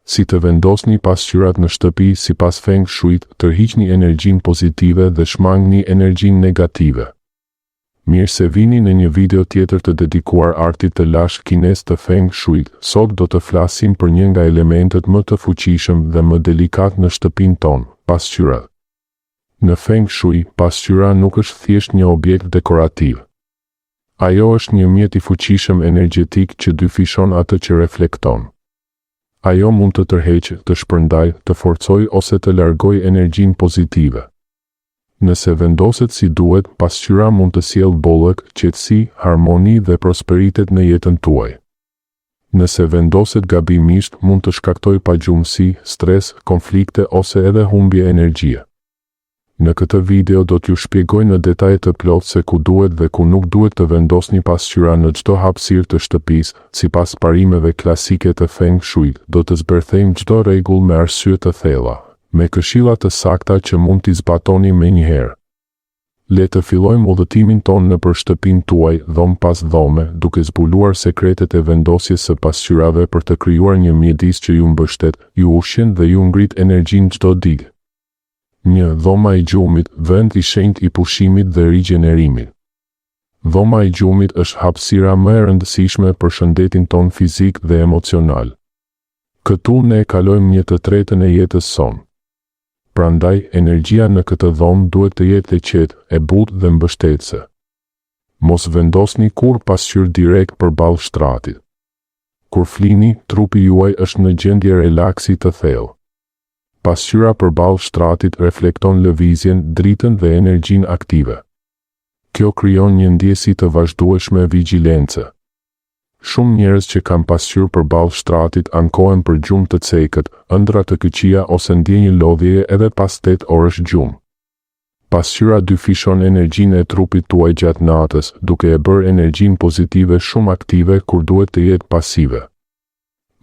Si të vendosni pasqyrat në shtëpi sipas Feng Shui-t, tërhiqni energjinë pozitive dhe shmangni energjinë negative. Mirë se vini në një video tjetër të dedikuar artit të lashtë kinez të Feng Shui-t. Sot do të flasim për një nga elementët më të fuqishëm dhe më delikat në shtëpinë tonë, pasqyrat. Në Feng Shui, pasqyra nuk është thjesht një objekt dekorativ. Ajo është një mjet i fuqishëm energjetik që dyfishon atë që reflekton. Ajo mund të tërheqë, të shpërndajë, të forcojë ose të largojë energjinë pozitive. Nëse vendoset si duhet, pasqyra mund të sjellë bollëk, qetësi, harmoni dhe prosperitet në jetën tuaj. Nëse vendoset gabimisht, mund të shkaktojë pagjumësi, stres, konflikte ose edhe humbje energjie. Në këtë video do t'ju shpjegoj në detaje të plotë se ku duhet dhe ku nuk duhet të vendosni pasqyra në çdo hapësirë të shtëpisë, sipas parimeve klasike të Feng Shui, do të zbërthejmë çdo rregull me arsye të thella, me këshilla të sakta që mund t'i zbatoni menjëherë. Le të fillojmë udhëtimin tonë nëpër shtëpinë tuaj, dhomë pas dhome, duke zbuluar sekretet e vendosjes së pasqyrave për të krijuar një mjedis që ju mbështet, ju ushqen dhe ju ngrit energjinë çdo ditë. 1. Dhoma e gjumit, vend i shenjtë i pushimit dhe rigjenerimit. Dhoma e gjumit është hapësira më e rëndësishme për shëndetin tonë fizik dhe emocional. Këtu ne kalojmë një të tretën e jetës sonë. Prandaj, energjia në këtë dhomë duhet të jetë e qetë, e butë dhe mbështetëse. Mos vendosni kurrë pasqyrë direkt përballë shtratit. Kur flini, trupi juaj është në gjendje relaksi të thellë. Pasqyra përballë shtratit reflekton lëvizjen, dritën dhe energjinë aktive. Kjo krijon një ndjesi të vazhdueshme vigjilence. Shumë njerëz që kanë pasqyrë përballë shtratit ankohen për gjumë të cekët, ëndrra të këqija ose ndjenjë lodhjeje edhe pas 8 orësh gjumë. Pasqyra dyfishon energjinë e trupit tuaj gjatë natës, duke e bërë energjinë pozitive shumë aktive kur duhet të jetë pasive.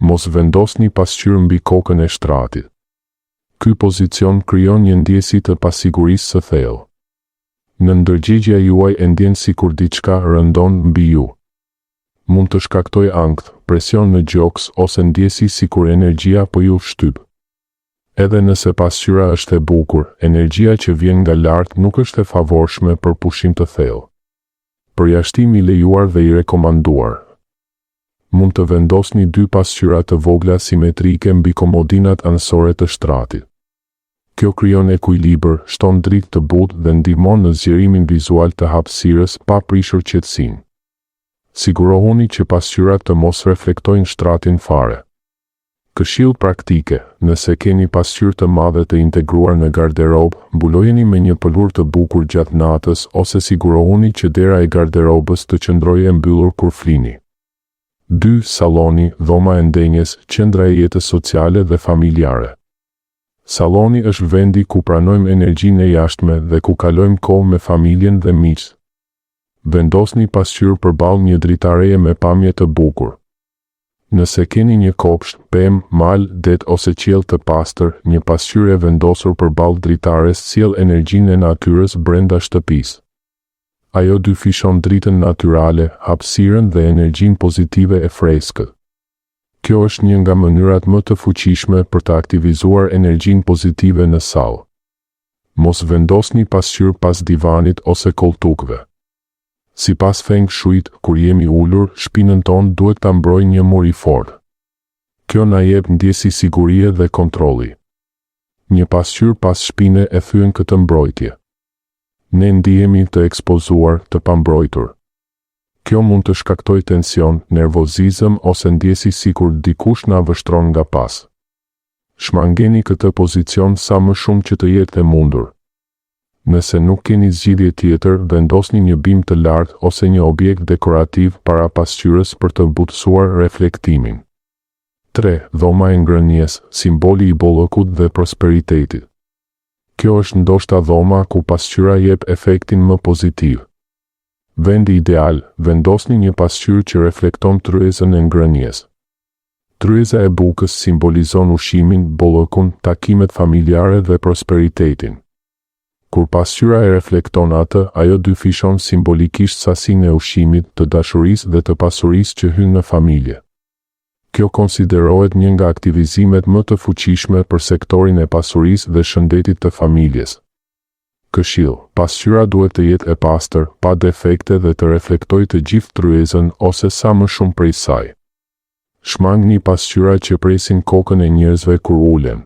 Mos vendosni pasqyrë mbi kokën e shtratit. Ky pozicion krijon një ndjesi të pasigurisë së thellë. Nënndërgjegjja juaj e ndjen sikur diçka rëndon mbi ju. Mund të shkaktojë ankth, presion në gjoks ose ndjesi sikur energjia po ju shtyp. Edhe nëse pasqyra është e bukur, energjia që vjen nga lart nuk është e favorshme për pushim të thellë. Përjashtim i lejuar dhe i rekomanduar. Mund të vendosni dy pasqyra të vogla simetrike mbi komodinat anësore të shtratit. Kjo krijon ekuilibër, shton dritë të butë dhe ndihmon në zgjerimin vizual të hapësirës pa prishur qetësinë. Sigurohuni që pasqyrat të mos reflektojnë shtratin fare. Këshillë praktike, nëse keni pasqyrë të madhe të integruar në garderobë, mbulojeni me një pëlhurë të bukur gjatë natës ose sigurohuni që dera e garderobës të qëndrojë e mbyllur kur flini. 2. Salloni, dhoma e ndenjes, qendra e jetës sociale dhe familjare. Salloni është vendi ku pranojmë energjinë e jashtme dhe ku kalojmë kohë me familjen dhe miqtë. Vendosni pasqyrë përballë një dritareje me pamje të bukur. Nëse keni një kopsht, pemë, mal, det ose qiell të pastër, një pasqyrë e vendosur përballë dritares sjell energjinë e natyrës brenda shtëpisë. Ajo dyfishon dritën natyrale, hapësirën dhe energjinë pozitive e freskët. Kjo është një nga mënyrat më të fuqishme për të aktivizuar energjinë pozitive në sallë. Mos vendosni pasqyrë pas divanit ose kolltukëve. Sipas Feng Shui-t, kur jemi ulur, shpinën tonë duhet ta mbrojë një mur i fortë. Kjo na jep ndjesi sigurie dhe kontrolli. Një pasqyrë pas shpine e thyen këtë mbrojtje. Ne ndihemi të ekspozuar, të pambrojtur. Kjo mund të shkaktojë tension, nervozizëm ose ndjesi sikur dikush na vështron nga pas. Shmangeni këtë pozicion sa më shumë që të jetë e mundur. Nëse nuk keni zgjidhje tjetër, vendosni një bimë të lartë ose një objekt dekorativ para pasqyrës për të butësuar reflektimin. 3. Dhoma e ngrënies, simboli i bollëkut dhe prosperitetit. Kjo është ndoshta dhoma ku pasqyra jep efektin më pozitiv. Vendi ideal, vendosni një pasqyrë që reflekton tryezën e ngrënies. Tryeza e bukës simbolizon ushqimin, bollëkun, takimet familjare dhe prosperitetin. Kur pasqyra e reflekton atë, ajo dyfishon simbolikisht sasinë e ushqimit, të dashurisë dhe të pasurisë që hyn në familje. Kjo konsiderohet një nga aktivizimet më të fuqishme për sektorin e pasurisë dhe shëndetit të familjes. Këshillë, Pasqyra duhet të jetë e pastër, pa defekte dhe të reflektojë të gjithë tryezën ose sa më shumë prej saj. Shmangni pasqyra që presin kokën e njerëzve kur ulen.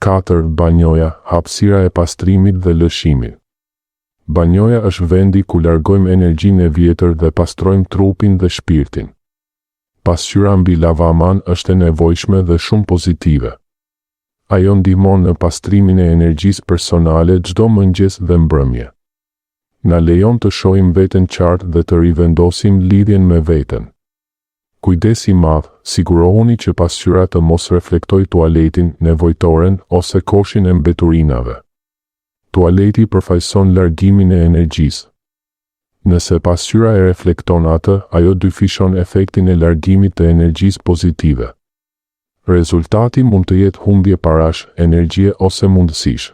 4. Banjoja, hapësira e pastrimit dhe lëshimit. Banjoja është vendi ku largojmë energjinë e vjetër dhe pastrojmë trupin dhe shpirtin. Pasqyra mbi lavaman është e nevojshme dhe shumë pozitive. Ajo ndihmon në pastrimin e energjisë personale çdo mëngjes dhe mbrëmje. Na lejon të shohim veten qartë dhe të rivendosim lidhjen me veten. Kujdes i madh, sigurohuni që pasqyra të mos reflektojë tualetin, nevojtoren ose koshin e mbeturinave. Tualeti përfaqëson largimin e energjisë. Nëse pasqyra e reflekton atë, ajo dyfishon efektin e largimit të energjisë pozitive. Rezultati mund të jetë humbje parash, energjie ose mundësish.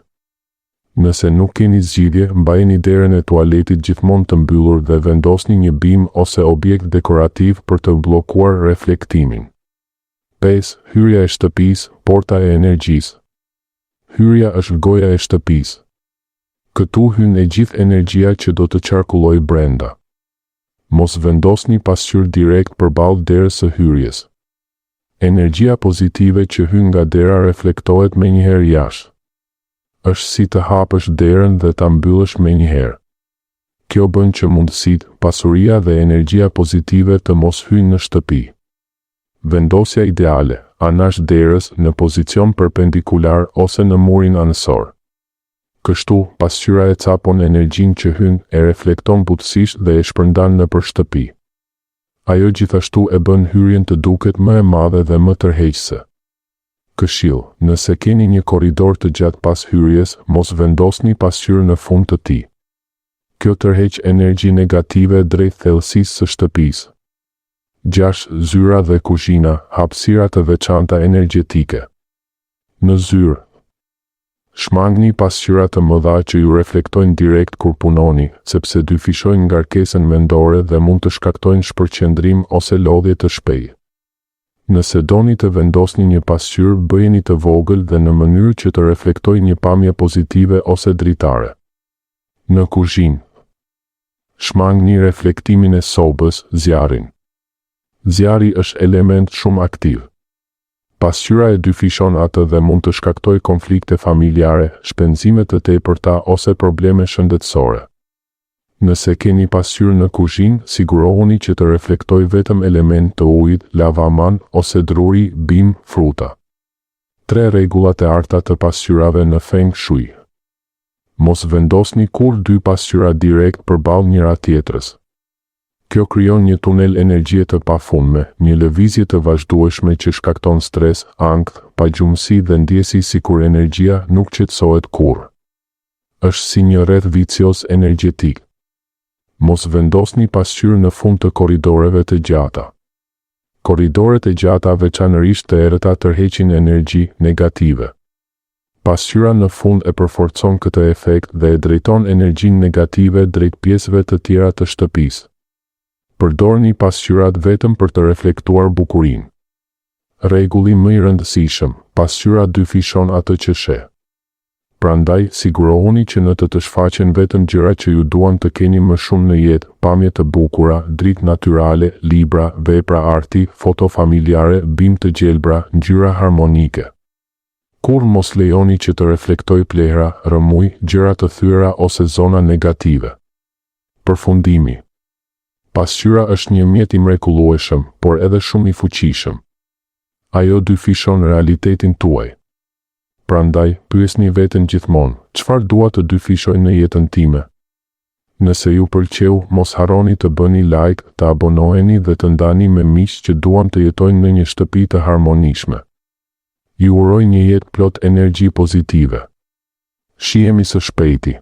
Nëse nuk keni zgjidhje, mbajeni derën e tualetit gjithmonë të mbyllur dhe vendosni një bimë ose objekt dekorativ për të bllokuar reflektimin. 5. Hyrja e shtëpisë, porta e energjisë. Hyrja është goja e shtëpisë. Këtu hyn e gjithë energjia që do të qarkullojë brenda. Mos vendosni pasqyrë direkt përballë derës së hyrjes. Energjia pozitive që hyn nga dera reflektohet menjëherë jashtë. Është si të hapësh derën dhe ta mbyllësh menjëherë. Kjo bën që mundësitë, pasuria dhe energjia pozitive të mos hyjnë në shtëpi. Vendosja ideale, anash derës, në pozicion perpendikular ose në murin anësor. Kështu, pasqyra e capon energjinë që hyn, e reflekton butësisht dhe e shpërndan nëpër shtëpi. Ajo gjithashtu e bën hyrjen të duket më e madhe dhe më tërheqëse. Këshillë, nëse keni një korridor të gjatë pas hyrjes, mos vendosni pasqyrë në fund të tij. Kjo tërheq energji negative drejt thellësisë së shtëpisë. 6. Zyra dhe kuzhina, hapësira të veçanta energjetike. Në zyrë, Shmangni pasqyra të mëdha që ju reflektojnë direkt kur punoni, sepse dyfishojnë ngarkesën mendore dhe mund të shkaktojnë shpërqendrim ose lodhje të shpejtë. Nëse doni të vendosni një pasqyrë, bëjeni të vogël dhe në mënyrë që të reflektojë një pamje pozitive ose dritare. Në kuzhinë. Shmangni reflektimin e sobës, zjarrin. Zjarri është element shumë aktiv. Pasqyra e dyfishon atë dhe mund të shkaktojë konflikte familjare, shpenzime të tepërta ose probleme shëndetësore. Nëse keni pasqyrë në kuzhinë, sigurohuni që të reflektojë vetëm elementë të ujit, lavaman, ose druri, bimë, fruta. Tre rregullat e arta të pasqyrave në Feng Shui. Mos vendosni kurrë dy pasqyra direkt përballë njëra-tjetrës. Kjo krijon një tunel energjie të pafundme, një lëvizje të vazhdueshme që shkakton stres, ankth, pagjumësi dhe ndjesi sikur energjia nuk qetësohet kurrë. Është si një rreth vicioz energjetik. Mos vendosni pasqyrë në fund të korridoreve të gjata. Korridoret e gjata veçanërisht të errëta tërheqin energji negative. Pasqyra në fund e përforcon këtë efekt dhe e drejton energjinë negative drejt pjesëve të tjera të shtëpisë. Përdorni pasqyrat vetëm për të reflektuar bukurinë. Rregulli më i rëndësishëm, pasqyra dyfishon atë që sheh. Prandaj, sigurohuni që në të të shfaqen vetëm gjëra që ju duan të keni më shumë në jetë, pamje të bukura, dritë natyrale, libra, vepra arti, foto familjare, bimë të gjelbra, ngjyra harmonike. Kurrë mos lejoni që të reflektojë plehra, rrëmujë, gjëra të thyera ose zona negative. Përfundimi. Pasqyra është një mjet i mrekullueshëm, por edhe shumë i fuqishëm. Ajo dyfishon realitetin tuaj. Prandaj, pyesni veten gjithmonë, çfarë dua të dyfishoj në jetën time? Nëse ju pëlqeu, mos harroni të bëni like, të abonoheni dhe të ndani me miqtë që duan të jetojnë në një shtëpi të harmonishme. Ju uroj një jetë plot energji pozitive. Shihemi së shpejti.